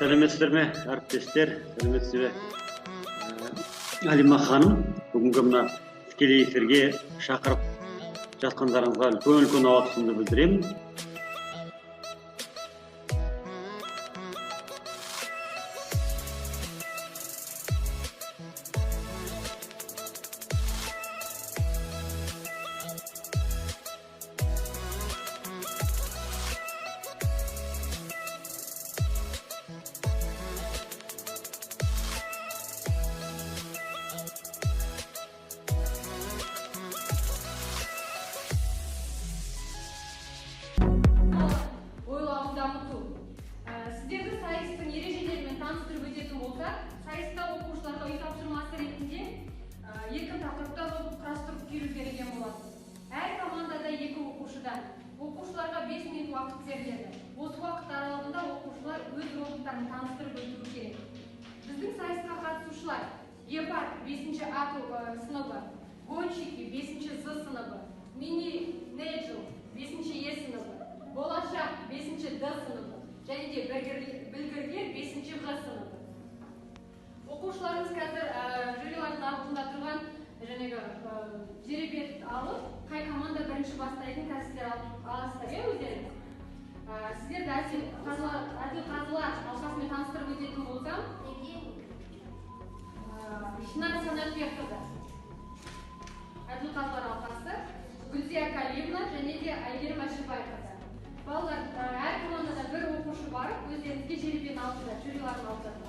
Сәлеметсіздер ме, әріптестер, сәлеметсіз бе, Әлима ханым, бүгінгі мына тікелей эфирге шақырып жатқандарыңызға үлкен-үлкен алғысымды білдіремін. Сіздерді сайыстың ережелерімен таныстырып өтетін болсақ, сайыста оқушыларға үй тапсырмасы ретінде еркін тақырыпта робот құрастырып келу берілген болатын. Әр командада 2 оқушыдан. Оқушыларға 5 минут уақыт беріледі. Осы уақыт аралығында оқушылар өз роботтарын таныстырып өтуі керек. Біздің сайысқа қатысушылар: Гепард 5 А сыныбы, Гонщики 5 З сыныбы, Мини Неджл 5 Е сыныбы, Болашақ 5 Д сыныбы және де Білгірлер 5 Ғ сыныбы. Оқушыларымыз қазір жюрилардың алдында тұрған жаңағы жеребет алып, қай команда бірінші бастайтынын қазір сіздер аласыздар, иә, өздеріңіз. Сіздерді әділ қазылар алқасымен таныстырып өтетін болсам, Шынар Санатбекқызы әділ қазылар алқасы, Гүлзия Калиевна және де Әйгерім Әшімбайқызы. Балалар, әр командада бір оқушы барып, өздеріңізге жеребені алыңыздар, жюрилардың алдында.